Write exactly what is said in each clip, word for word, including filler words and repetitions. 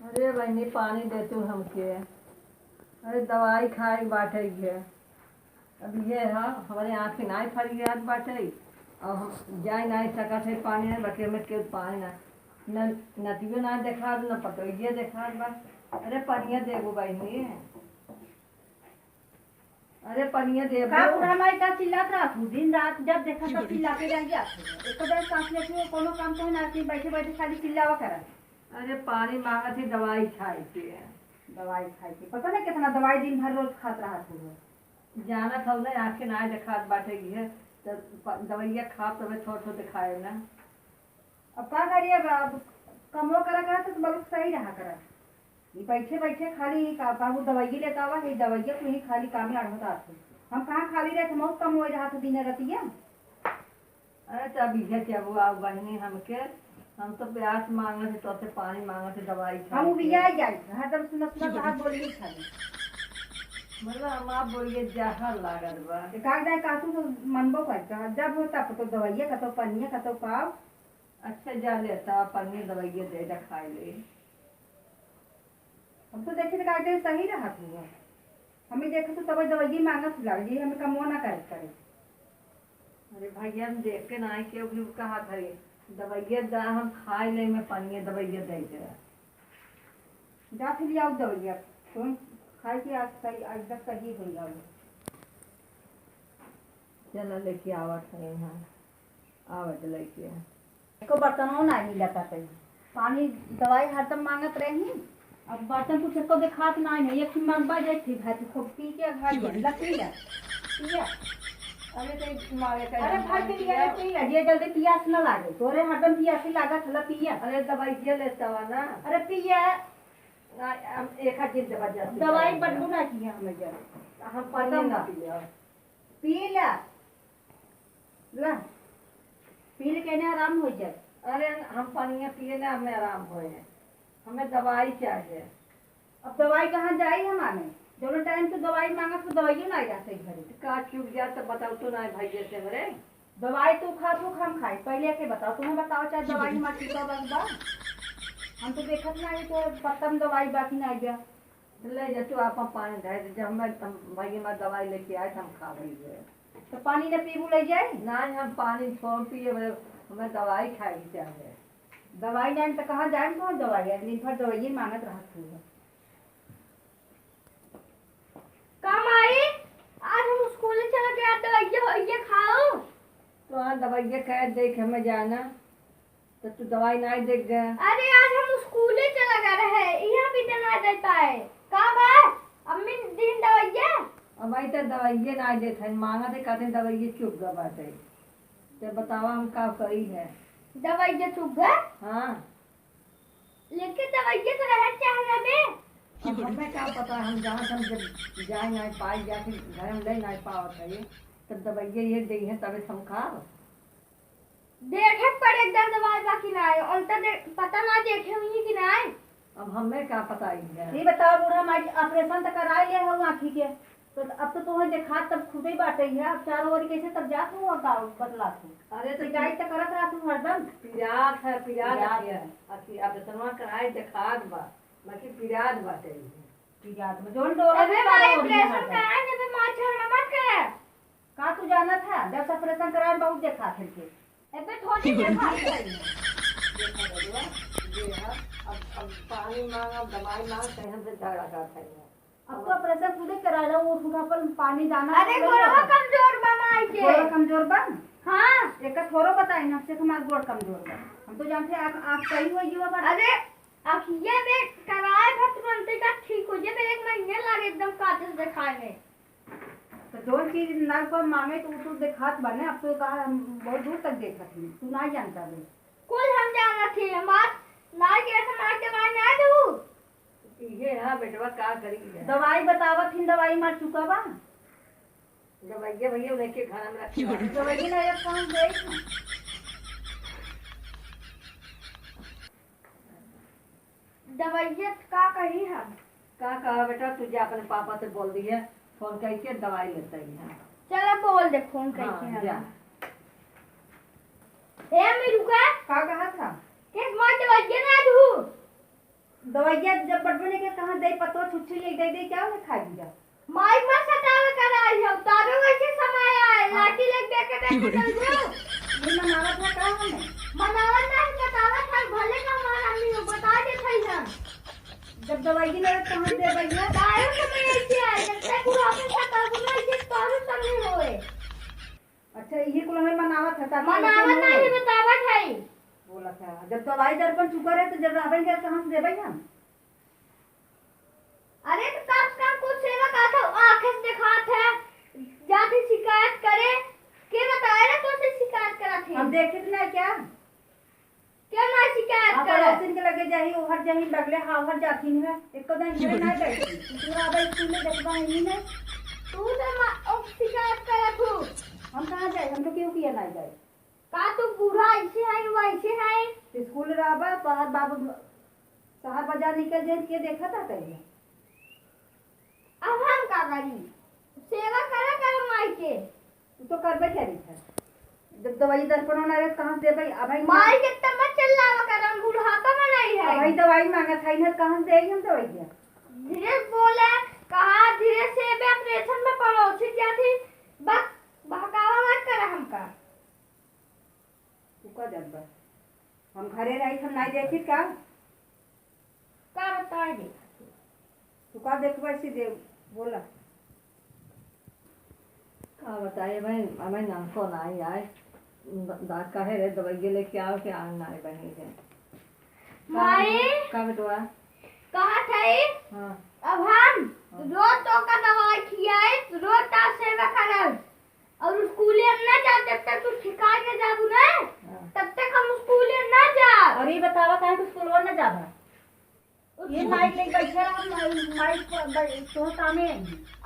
अरे बहिनी, पानी दे तू हमके। अरे, दवाई खाए के बाटे है। अब ये है, हमरे आँखी नाई फरियात बाटे, और हम जाए नाई सकत है पानी, बाकी हमें केहू पानी ना, न नतियो ना देखात, न पतोहिए देखात बा। अरे, पनिया देबू बहिनी। अरे, पनिया देबू। का बूढ़ा माई का चिल्लात रहत हूँ? दिन रात जब देखा तब चिल्लाते रह जात हूँ। एको बार सांस लेती हो, कोनो काम तो ना, कि बैठे बैठे खाली चिल्लावा करा। अरे, पानी मांगत ही दवाई खाए के। दवाई खाए के, पता नहीं कितना दवाई दिन भर रोज खात रहत हूँ। जानत हौ ना, आँखें नाय देखात बाटे, इहे त प-, दवइया खाब तबे थोड़ थोड़ देखाए ना। अब का करी, अब, अब कमवा करा करा त बलुक सही रहा करा। ई बैठे बैठे खाली का बाबू दवाइये लेता आवा, ई दवाइये तू ही खाली कामे अढ़त आत हो। हम कहाँ खाली रहत, हम बहुत कमवा रहत दिन रतिया। अरे, तब इहे क्या हुआ बहिनी हमके, हम तो प्यास मांगत है, तोसे पानी मांगत है, दवाई हम खाए के। उबिया जाए, हरदम सुनत सुनत आप बोलिए खाली। मतलब, हम आप बोलिए, जहर लागत बा। तो का जाए, काटू तो मनबो कर, जहाँ जब हो तब तो दवाइया, कतो पनिया, कतो पाव। अच्छा, जा लेता, पनिया दवाइया दे दे, खाए ले। हम तो देखे तो का जाए, सही रहत हुआ। हमें देखे तो तब दवाइया मांगत लाग जी, हमें कमो ना करे करे। अरे भैया, हम देख के ना आए, केहू भी कहा था, ये दवाइया दा, हम खाए ले, मैं पनिया दवाइया दे दे। जा फिर ले आओ दवाइया, तुम खाए के आज सही, आज तक सही हो जाओ। चला लेके आवत है यहाँ, आवत लेके। एको बर्तनो ना मिलत है। पानी दवाई हरदम मांगत रही। अब बर्तन कुछ एको देखात ना है। एक ठो मगबा जाए थे भाई, खूब पी के घर गए। ला पिया, पिया। अरे तो मारे का अरे भर के लिया, पिया। पिया, ये जल्दी पियास ना लागे। तोरे हरदम पियासी लागत हला, पिया। अरे दवाई ये लेता हुआ ना। अरे पिया। ना, हम एक हाथ दिन दवा जाती दवाई है। बदबू ना किया हमें जब। हम पानी खत्म ना बा। पिया। पी ला। ला, पी ले, कहने आराम हो जाए। अरे, हम पनिया पिए ना, हमें आराम होए। हमें दवाई चाहिए। अब दवाई कहाँ जाई हमारे? जौन टाइम तू दवाई मांगत हो, दवाइयो ना जाते घरे। का चुक जा तो बताओ तो ना भाई, जैसे हमरे। दवाई तू खा, तू हम खाई, पहले के बताओ, तुम्हें बताओ चाहे दवाई हमार चुका बस बा। हम तो देखत ना है तो पत्ता में दवाई बाकी ना गया। ले जा तू आपन पानी धर दे, जब मैं, हम, भाई हमार दवाई लेके आए तो हम खा भी गए। तो पानी न पीबू ले जाए? नहीं, हम पानी छोड़ पिए, हमें, हमें दवाई खाए के चाहे। दवाई नहीं तो कहाँ जाए, कौन दवाई है? दिन भर दवाइये मांगत रहत हूँ। का माई, आज हम स्कूल चला गया, दवाइये, दवाइये खाओ। तो हाँ, दवाइये खाए, देख हमें जाना। तो तू दवाई नाई देख गया? अरे, आज हम स्कूले चला गए रहे, यहाँ भी तो ना दे पाए। का बा? अम्मी दिन दवाइया? अब भाई तो दवाइये नाई देत है, मांगा थे, कहते दवाइये चुप गए बाटे। तो बतावा हम का करी है? दवाइया चुप गए? हाँ। लेकिन दवाइये तो रहे चाहे ना बे। अब हमें का पता, हम जहाँ से हम जब जाए नाई पाई, जाके घर में ले नाई पावत है, तब दवाइये ये दे है, तबे हम खाओ। देखे पड़े एकदम दवाई बा कि नाय, उनका दे-, पता ना देखे हुई कि नाय। अब हमें का पता ही है। ये बताओ बूढ़ा माई, ऑपरेशन तो कराए ले हो आँखी के, तो अब तो तुम्हें देखा तब खुदे बाटे है, अब चारों ओर कैसे तब जात हो और का बतलात हो? अरे तो शिकायत तो करत रहत हो हरदम। पिरात है, पिरात पिरात है। है। अखी ऑपरेशनवा कराए देखात बा, बाकी पिरात बाटे है। पिरात बा, जोन डोरा अबे में मारे चारों ओर ऑपरेशन है। कराए जब मार झगड़ा मत करे। का तू जानत है, जब से ऑपरेशन कराए बहुत देखा थे के। एबे थोड़ी देखा थे। देखा बबुआ, ये है, अब, अब पानी मांग, अब दवाई मांग, कहीं हमसे झगड़ा करत है। अब तो ऑपरेशन खुदे करा लो, वो उठा पर पानी दाना अरे ले लो। गोड़वा कमजोर बा माई के। गोड़वा कमजोर बा? हाँ। एक थोड़ो बताई ना, से हमार गोड़ कमजोर बा। हम तो जानते हैं आप, आप सही हो युवा बा। अरे अखिया में कराए भर तुरंते का ठीक हो जाए, एक महीने लागे एकदम काजल देखाए में। तो जौन चीज नाक पर मांगे तो उ तो देखात बाने, अब तो कहा हम बहुत दूर तक देखत हई, तू ना जानता बे। कुल हम जानत ही, हमार नाई के हमार दवाई ना दू। इहे हाँ बेटवा का करी है? दवाई बतावत ही, दवाई मार चुका बा। दवाइया भैया उन्हें के घर में रखी है। दवाई ना एक काम दे। दवाइया का कही हम? का कहा बेटा, तू जा अपने पापा से बोल दिए, फोन करके दवाई लेते ही हैं। चलो बोल दे फोन करके हाँ, हम। जा। ए अम्मी रुका। का कहा था? के मार दवाइया ना दू। दवाइया जब बटबे नहीं के, कहाँ दे पतवा छुच्छी ले दे दे, क्या उन्हें खा दिया? माई मत सतावे कराई हो, तारो वैसे समय आए, हाँ। लाठी लेके देखे देखे चल जाओ। ये मनावत है का हमें? मनावत नहीं, बतावत है, भले का हमारा आदमी हो, बता दे भाई हम। जब दवाई नहीं लगे, कहाँ दे भैया? तारो समय ऐसे आए, जब तक वो आपन सतावे ना, ये तारो समय होए। अच्छा, ये कुल हमें मनावत है, ताकि मनावत ऐसे नहीं, होए। बतावत है। बोला था, जब दवाई दर्पण चुका रहे, तो जब रहबे क्या, कहाँ से देबे हम? अरे, तो कम से कम कुछ सेवा का था, आँखें से दिखात है, जाके शिकायत करे, के बताए ना, तो से शिकायत करा थे। हम देखित ना क्या? क्या ना शिकायत आप करे? पड़ोसिन के लगे जाही, ओहर जाही, बगले हाँ, ओहर जाथिन है, एको दिन घरे ना गए। पूरा अब स्कूल में देखबा है ही नहीं। तू तो मा-, ओ, शिकायत करा तू। हम कहाँ जाए? हम तो क्यों किया ना जाए? का तू बूढ़ा ऐसे है, वैसे है? स्कूल रहबा, बाहर बाबू शहर बाजार निकल जाए, के देखा था कहीं? अब हम का करी? सेवा करा कर माई के। तू तो करबे करी था। जब दवाई दर्पण ना रहे, कहाँ से देबे? अब भाई माई के तब चिल्लावा कर, हम बुढ़ापा में नहीं है। अब भाई दवाई मांगत है, इन्हें कहाँ से देई हम दवाई के? धीरे से बोले, कहा धीरे से बे ऑपरेशन में पड़ोसी जाती, बक-, बहकावा मत कर हमका। तू का जानबा? हम घरे रही, हम नाई देखी का? का बताए देखा तू? तू का देखबा इसी दे, बोला। का बताए भाई, हमें नाम को नाई आए। द-, दा कहे रे, दवाई लेके आओ, के आन नाई बनी है। माई! का बेटवा? कहा थे? हाँ। अब हम हाँ। रोज तो का दवाई खियाए, रोज का सेवा करब। और स्कूले हम ना जाब, जब तक तू ठिकाए ना जाबू ना, हाँ। तब तक हम स्कूले ना जाब। और ये बतावा, काहे तू स्कूलवा ना जाबा? ये माइक लेके बैठे रहा, माइक, माइक पर बै-, तोहर कामे आई।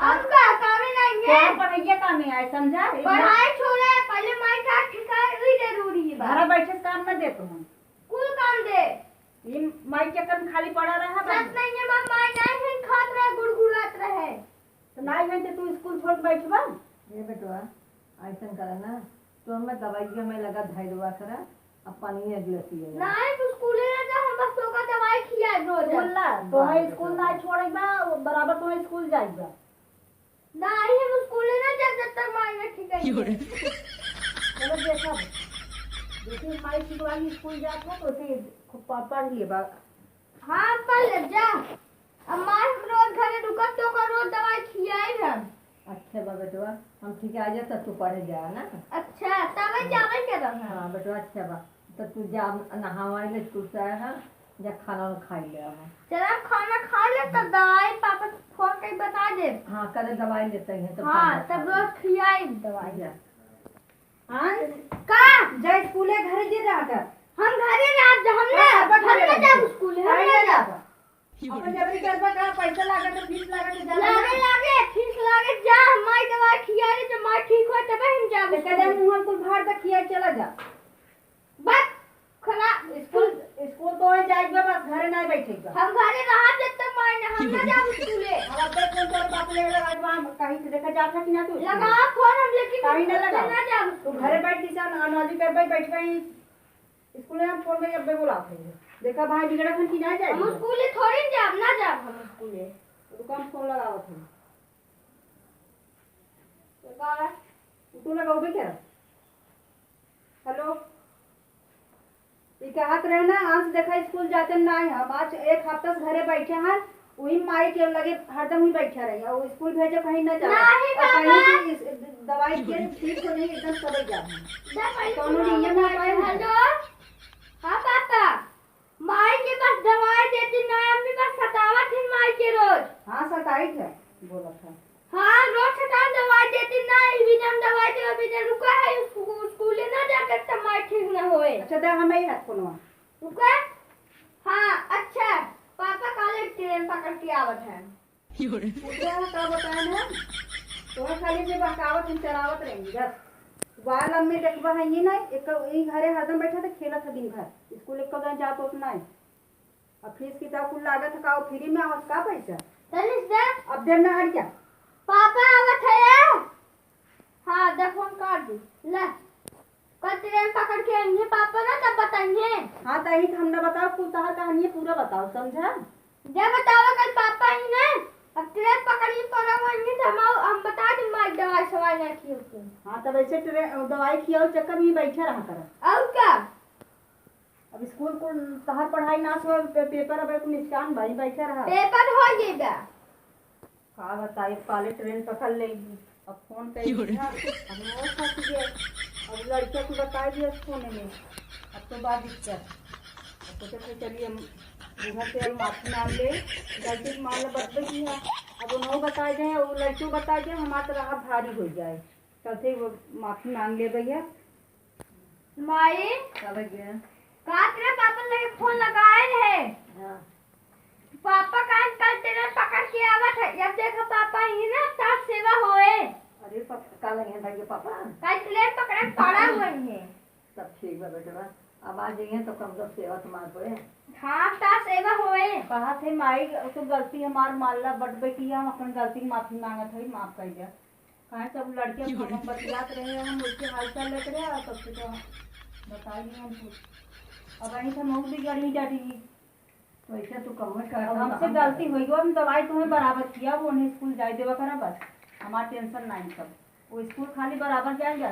अब का कामे नहीं है? तोहर पढ़ाइया कामे आए, समझा? पढ़ाई छोड़े, पहले माइक का ठिकाए भी जरूरी है बा। घरा बैठे से काम ना दे तुम। कुल काम दे। ये माइक के कन खाली पड़ा रहा बा। सच नहीं है, माँ, माई नहीं है, खात रहे, गुड़गुड़ात रहे। तो नाई होई तो तू स्कूल छोड़ के बैठबा? ए बेटवा, ऐसन करा ना, तू हमें दवाई के हमें लगा धै देवा करा, अब पानी एक गिलास पिए ना। नाई, तू स्कूले ना जा, हम बस तोका दवाई खिया रोज। बोल ना, तोहे बाप रे स्कूल बाप। ना छोड़ेबा, बराबर तोहे स्कूल जाइबा। नाई, हम स्कूले ना जा, जब तक माई ना ठीक है। क्यों रे? चलो देखा, देखिए माई ठीक वाली स्कूल जात हो तो उसे खूब पढ़, पढ़ लिए बा। हाँ, पढ़ ले जा। अब माई हम रोज घरे रुकब तो ओकर रोज दवाई खियाई हम। अच्छा बा बेटवा, हम ठीक आ जाए तब तू पढ़े जा ना। अच्छा, तबे जावे के रहा। हाँ बेटवा, अच्छा बा, तब तू जा, नहावा ले, स्कूल से आया है, जा खाना वाना खाई ले अब। चला खाना खा ले, तब दवाई पापा से फोन करके बता दे। हाँ, कल दवाई लेते हैं, तब हाँ, खाना खा तब ले। रोज खियाई दवाई। जा। हाँ? का? जा स्कूले घरे जे रहा कर। हम घरे रह जा, हम ना, हाँ, हम ना जाब स्कूले, हम ना जाब। अपन जबरी करबा का, पैसा लागत है, फीस लागत है, जाना लागे, ना। लागे, फीस लागे, जा, माई दवाई खिया ले, जब माई ठीक हो, तबे हम जाब तो कदम स्कूल। मुँह कुल भार तक खिया चला जा। बस, खराब। स्कूल, स्कूल तो है जाइबा, बस घरे ना बैठेगा। हम घरे रहा जब तक माई ना, हम ना जाब स्कूले। अब अपने फोन पर बाप ले लगा, हम कहीं से देखा जाता कि ना तू? लगा फोन हम, लेकिन कहीं ना लगा। ना जाब तू स्कूले। घरे बैठ के जा, नॉलेज कर बैठ, बैठ गई। स्कूल में हम फोन में अब्बे बोलावत हई। देखा भाई बिगड़त हन कि ना जाई? हम स्कूले थोड़ी जाब, ना जाब हम स्कूले। रुको हम फोन लगावत हई। तो का है? तू लगौबे क्या? हेलो? ई कहत रहे ना, आज देखा स्कूल जाते ना है हम। आज एक हफ्ता से घरे बैठे हैं। वही माई के लगे हरदम ही बैठा रही, और स्कूल भेजे कहीं ना जाए। नहीं और कहीं बाबा। भी इस दवाई के ठीक हो नहीं, एकदम सबे जा। जा पहले कौनो सुनो, नियम ना पाए ना। हेलो, हाँ पापा, माई के बस दवाई देती ना, अम्मी बस सतावत है माई के रोज। हाँ, सताई है, बोलत है। हाँ, रोज सताई, दवाई देती ना, ई भी दिन दवाई दे, अभी दिन रुका है, स्कू-, स्कूले ना जाकर तो माई ठीक ना होए। अच्छा, दे हमें ही हाथ फोनवा। रुका? हाँ, अच्छा, पापा काले ट्रेन पकड़ के आवत है। पूछो है, का बताएन है? तोहर खाली जे बहकावत हम चरावत रहेंगे, बस। बाल लम्बे देखबा है ये नहीं, एक ई घरे हरदम बैठा तो खेलत है दिन भर। स्कूल एको दिन जात होत नहीं। अब फीस किताब कुल लागत है, का वो फ्री में आवत का पैसा? तनिष दे। अब देर ना हट जा। पापा आवत है। हाँ, दे फोन काट दी। ले। कल ट्रेन पकड़ के आएंगे पापा ना, तब बताएंगे। हाँ, तो यही तो हमने बताओ, कुल तोहर कहानी पूरा बताओ, समझा? जब बतावा कल पापा ही ना, अब ट्रेन पकड़ी पड़ा हुआ नहीं था, हम, हम बता दे मार दवाई सवाई ना की होती। हाँ, तब ऐसे ट्रेन, दवाई खियाओ चक्कर में बैठे रहा कर। और क्या? अब स्कूल को तहार पढ़ाई नास हो, पे-, पेपर अब एक निशान भाई बैठे रहा। पेपर हो गए बा। का बताई, काले ट्रेन पकड़ लेगी। अब फोन कर दिया, अब वो फंस गए। अब लड़किया को बता दिया फोन में, अब तो बात दिक्कत। अब तो सोचे, चलिए, हम बूढ़ा से अब माफी मांग ले, गलती के मान लो बदले की है। अब उन्हों बता दे, वो लड़कियों बता दे, हमारा तो राह भारी हो जाए। चलते वो माफी मांग ले भैया। माई, का भैया? का तेरे पापा लगे फोन लगाए रहे? हाँ। पापा काहे कल ट्रेन पकड़ के आवत है? अब देखो पापा, ये ना तार सेवा होए। अरे पापा, का लगे हैं भैया पापा? कल ट्रेन पकड़ के पड़ा हुए हैं। सब ठीक बा बेटवा, अब आ जाइए तो कम से कम सेवा तो मार होए। हाँ, तार सेवा होए। कहा थे माई, तो गलती हमार मान ला, बट बेटी हम अपन गलती की माफी मांगत है, माफ कर दे। काहे सब लड़कियां की हम बतियात रहे, हम उसके हाल चाल लेत रहे, और सबसे तो बताई नहीं हम कुछ। अब वहीं से मऊ भी गड़ी जाती। तो ऐसे तू कहूँ कर अब हमसे गलती हो गई, हम दवाई तुम्हें बराबर किया, वो उन्हें स्कूल जाए देवा करा बस, हमारा टेंशन नहीं सब, वो स्कूल खाली बराबर जाए जा।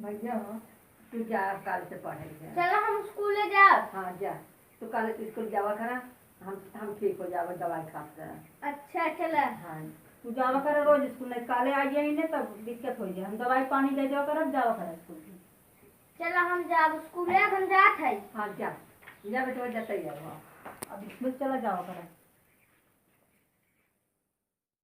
भैया हो, तू जा, काल से पढ़े जा। चलो हम स्कूल ले जाओ। हाँ जा, तू काल स्कूल जावा करा, हम हम ठीक हो जावा दवाई खा कर। अच्छा चला। हाँ। तू जावा करा रोज स्कूल, नहीं काले आ गया ही नहीं तब दिक्कत हो जाए, हम दवाई पानी ले जावा करा, जावा करा स्कूल। चला हम जाब स्कूले, अब हम जात हई। हाँ जा, जा बेटवा, जाते ही जाओ। अब स्कूल चला जाओ करा।